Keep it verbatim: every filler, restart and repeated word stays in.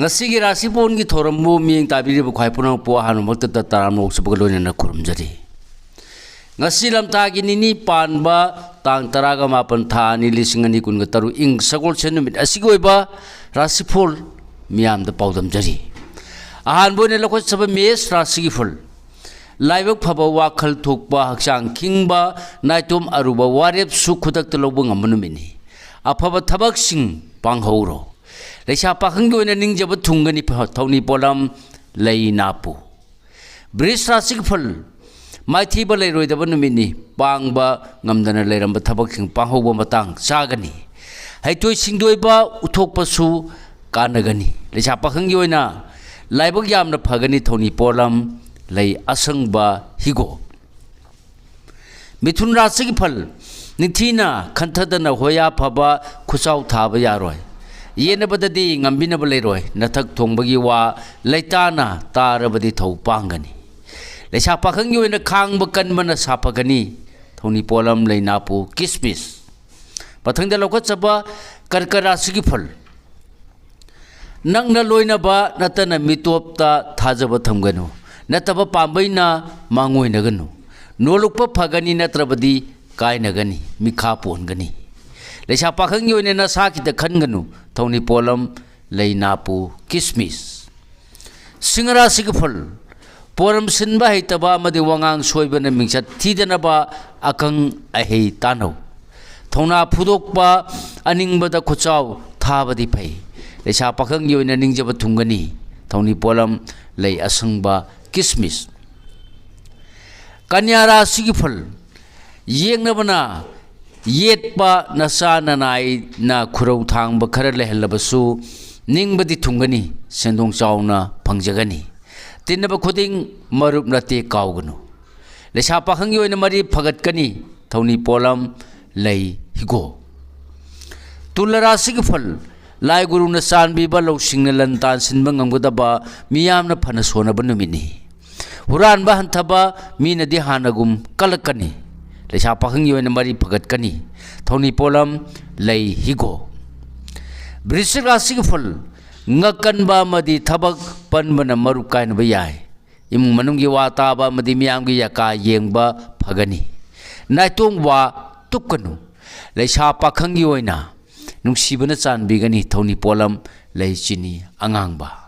ꯉꯁꯤꯒꯤ ꯔꯥꯁꯤꯄꯣꯟꯒꯤ ꯊꯧꯔꯝꯕꯨ ꯃꯤꯠꯌꯦꯡ ꯇꯥꯕꯤꯔꯤꯕ ꯈ꯭ꯋꯥꯏ ꯄꯨꯝꯅꯃꯛꯄꯨ ꯑꯍꯥꯟꯕꯃꯛꯇꯗ ꯇꯔꯥꯝꯅ ꯑꯣꯛꯆꯕꯒ ꯂꯣꯏꯅꯅ ꯈꯨꯔꯨꯝꯖꯔꯤ꯫ ꯉꯁꯤ ꯂꯝꯇꯥꯒꯤ ꯅꯤꯅꯤ ꯄꯥꯟꯕ ꯇꯥꯡ ꯇꯔꯥꯒ ꯃꯥꯄꯟ, ꯊꯥ ꯑꯅꯤ, ꯂꯤꯁꯤꯡ ꯑꯅꯤ ꯀꯨꯟꯒ ꯇꯔꯨꯛ, ꯏꯪ ꯁꯒꯣꯜꯁꯦꯟ ꯅꯨꯃꯤꯠ ꯑꯁꯤꯒꯤ ꯑꯣꯏꯕ ꯔꯥꯁꯤꯐꯣꯜ ꯃꯤꯌꯥꯝꯗ ꯄꯥꯎꯗꯝꯖꯔꯤ꯫ ꯑꯍꯥꯟꯕ ꯑꯣꯏꯅ ꯂꯧꯈꯠꯆꯕ ꯃꯦꯁ ꯔꯥꯁꯤꯒꯤ ꯐꯜ꯫ ꯂꯥꯏꯕꯛ ꯐꯕ, ꯋꯥꯈꯜ ꯊꯣꯛꯄ, ꯍꯛꯆꯥꯡ ꯈꯤꯡꯕ, ꯅꯥꯏꯇꯣꯝ ꯑꯔꯨꯕ ꯋꯥꯔꯦꯞꯁꯨ ꯈꯨꯗꯛꯇ ꯂꯧꯕ ꯉꯝꯕ ꯅꯨꯃꯤꯠꯅꯤ꯫ ꯑꯐꯕ ꯊꯕꯛꯁꯤꯡ ꯄꯥꯡꯍꯧꯔꯣ꯫ ꯂꯩꯁꯥ ꯄꯥꯈꯪꯒꯤ ꯑꯣꯏꯅ ꯅꯤꯡꯖꯕ ꯊꯨꯡꯒꯅꯤ꯫ ꯊꯧꯅꯤ ꯄꯣꯠꯂꯝ ꯂꯩ ꯅꯥꯄꯨ꯫ ꯕ꯭ꯔꯤꯖ ꯔꯥꯁꯤꯒꯤ ꯐꯜ꯫ ꯃꯥꯏꯊꯤꯕ ꯂꯩꯔꯣꯏꯗꯕ ꯅꯨꯃꯤꯠꯅꯤ꯫ ꯄꯥꯡꯕ ꯉꯝꯗꯅ ꯂꯩꯔꯝꯕ ꯊꯕꯛꯁꯤꯡ ꯄꯥꯡꯍꯧꯕ ꯃꯇꯥꯡ ꯆꯥꯒꯅꯤ꯫ ꯍꯩꯊꯣꯏ ꯁꯤꯡꯊꯣꯏꯕ ꯎꯠꯊꯣꯛꯄꯁꯨ ꯀꯥꯟꯅꯒꯅꯤ꯫ ꯂꯩꯁꯥ ꯄꯥꯈꯪꯒꯤ ꯑꯣꯏꯅ ꯂꯥꯏꯕꯛ ꯌꯥꯝꯅ ꯐꯒꯅꯤ꯫ ꯊꯧꯅꯤ ꯄꯣꯠꯂꯝ ꯂꯩ ꯑꯁꯪꯕ ꯍꯤꯒꯣꯛ꯫ ꯃꯤꯊꯨꯟ ꯔꯥꯁꯤꯒꯤ ꯐꯜ꯫ ꯅꯤꯡꯊꯤꯅ ꯈꯟꯊꯗꯅ ꯍꯣꯌꯥ ꯐꯕ ꯈꯨꯆꯥꯎ ꯊꯥꯕ ꯌꯥꯔꯣꯏ꯫ ꯌꯦꯠꯅꯕꯗꯗꯤ ꯉꯝꯕꯤꯅꯕ ꯂꯩꯔꯣꯏ꯫ ꯅꯊꯛ ꯊꯣꯡꯕꯒꯤ ꯋꯥ ꯂꯩꯇꯥꯅ ꯇꯥꯔꯕꯗꯤ ꯊꯧ ꯄꯥꯡꯒꯅꯤ꯫ ꯂꯩꯁꯥ ꯄꯥꯈꯪꯒꯤ ꯑꯣꯏꯅ ꯈꯥꯡꯕ ꯀꯟꯕꯅ ꯁꯥꯐꯒꯅꯤ꯫ ꯊꯧꯅꯤ ꯄꯣꯠꯂꯝ ꯂꯩ ꯅꯥꯄꯨ ꯀꯤꯁꯃꯤꯁ꯫ ꯃꯊꯪꯗ ꯂꯧꯈꯠꯆꯕ ꯀꯔꯀ ꯔꯥꯁꯤꯒꯤ ꯐꯜ꯫ ꯅꯪꯅ ꯂꯣꯏꯅꯕ ꯅꯠꯇꯅ ꯃꯤꯇꯣꯞꯇ ꯊꯥꯖꯕ ꯊꯝꯒꯅꯨ꯫ ꯅꯠꯇꯕ ꯄꯥꯝꯕꯩꯅ ꯃꯥꯡꯑꯣꯏꯅꯒꯅꯨ꯫ ꯅꯣꯂꯨꯛꯄ ꯐꯒꯅꯤ, ꯅꯠꯇ꯭ꯔꯕꯗꯤ ꯀꯥꯏꯅꯒꯅꯤ, ꯃꯤꯈꯥ ꯄꯣꯟꯒꯅꯤ꯫ ꯂꯩꯁꯥ ꯄꯥꯈꯪꯒꯤ ꯑꯣꯏꯅ ꯅꯁꯥ ꯈꯤꯇ ꯈꯟꯒꯅꯨ꯫ ꯊꯧꯅꯤ ꯄꯣꯠꯂꯝ ꯂꯩ ꯅꯥꯄꯨ ꯀꯤꯁꯃꯤꯁ꯫ ꯁꯤꯡꯍ ꯔꯥꯁꯤꯒꯤ ꯐꯜ꯫ ꯄꯣꯔꯝ ꯁꯤꯟꯕ ꯍꯩꯇꯕ ꯑꯃꯗꯤ ꯋꯥꯉꯥꯡ ꯁꯣꯏꯕꯅ ꯃꯤꯡꯆꯠ ꯊꯤꯗꯅꯕ ꯑꯈꯪ ꯑꯍꯩ ꯇꯥꯟꯅꯧ꯫ ꯊꯧꯅꯥ ꯐꯨꯗꯣꯛꯄ, ꯑꯅꯤꯡꯕꯗ ꯈꯨꯠꯆꯥꯎ ꯊꯥꯕꯗꯤ ꯐꯩ꯫ ꯂꯩꯁꯥ ꯄꯥꯈꯪꯒꯤ ꯑꯣꯏꯅ ꯅꯤꯡꯖꯕ ꯊꯨꯡꯒꯅꯤ꯫ ꯊꯧꯅꯤ ꯄꯣꯠꯂꯝ ꯂꯩ ꯑꯁꯪꯕ ꯀꯤꯁꯃꯤꯁ꯫ ꯀꯟꯌꯥ ꯔꯥꯁꯤꯒꯤ ꯐꯜ꯫ ꯌꯦꯛꯅꯕꯅ ꯌꯦꯠꯄ ꯅꯆꯥ ꯅꯅꯥꯏꯅ ꯈꯨꯔꯧ ꯊꯥꯡꯕ ꯈꯔ ꯂꯩꯍꯜꯂꯕꯁꯨ ꯅꯤꯡꯕꯗꯤ ꯊꯨꯡꯒꯅꯤ, ꯁꯦꯟꯗꯣꯡ ꯆꯥꯎꯅ ꯐꯪꯖꯒꯅꯤ꯫ ꯇꯤꯟꯅꯕ ꯈꯨꯗꯤꯡ ꯃꯔꯨꯞ ꯅꯠꯇꯦ ꯀꯥꯎꯒꯅꯨ꯫ ꯂꯩꯁꯥ ꯄꯥꯈꯪꯒꯤ ꯑꯣꯏꯅ ꯃꯔꯤ ꯐꯒꯠꯀꯅꯤ꯫ ꯊꯧꯅꯤ ꯄꯣꯠꯂꯝ ꯂꯩ ꯍꯤꯒꯣꯛ꯫ ꯇꯨꯂ ꯔꯥꯁꯤꯒꯤ ꯐꯜ꯫ ꯂꯥꯏ ꯒꯨꯔꯨꯅ ꯆꯥꯟꯕꯤꯕ, ꯂꯧꯁꯤꯡꯅ ꯂꯟ ꯇꯥꯟ ꯁꯤꯟꯕ ꯉꯝꯒꯗꯕ, ꯃꯤꯌꯥꯝꯅ ꯐꯅ ꯁꯣꯟꯅꯕ ꯅꯨꯃꯤꯠꯅꯤ꯫ ꯍꯨꯔꯥꯟꯕ ꯍꯟꯊꯕ, ꯃꯤꯅꯗꯤ ꯍꯥꯟꯅꯒꯨꯝ ꯀꯜꯂꯛꯀꯅꯤ꯫ ꯂꯩꯁꯥ ꯄꯥꯈꯪꯒꯤ ꯑꯣꯏꯅ ꯃꯔꯤ ꯐꯒꯠꯀꯅꯤ꯫ ꯊꯧꯅꯤ ꯄꯣꯠꯂꯝ ꯂꯩ ꯍꯤꯒꯣꯛ꯫ ꯕ꯭ꯔꯤꯁꯤꯛ ꯔꯥꯁꯤꯒꯤ ꯐꯜ꯫ ꯉꯛꯀꯟꯕ ꯑꯃꯗꯤ ꯊꯕꯛ ꯄꯟꯕꯅ ꯃꯔꯨꯞ ꯀꯥꯏꯅꯕ ꯌꯥꯏ꯫ ꯏꯃꯨꯡ ꯃꯅꯨꯡꯒꯤ ꯋꯥ ꯇꯥꯕ ꯑꯃꯗꯤ ꯃꯤꯌꯥꯝꯒꯤ ꯌꯥꯀꯥ ꯌꯦꯡꯕ ꯐꯒꯅꯤ꯫ ꯅꯥꯏꯇꯣꯝ ꯋꯥ ꯇꯨꯞꯀꯅꯨ꯫ ꯂꯩꯁꯥ ꯄꯥꯈꯪꯒꯤ ꯑꯣꯏꯅ ꯅꯨꯡꯁꯤꯕꯅ ꯆꯥꯟꯕꯤꯒꯅꯤ꯫ ꯊꯧꯅꯤ ꯄꯣꯠꯂꯝ ꯂꯩ ꯆꯤꯅꯤ ꯑꯉꯥꯡꯕ꯫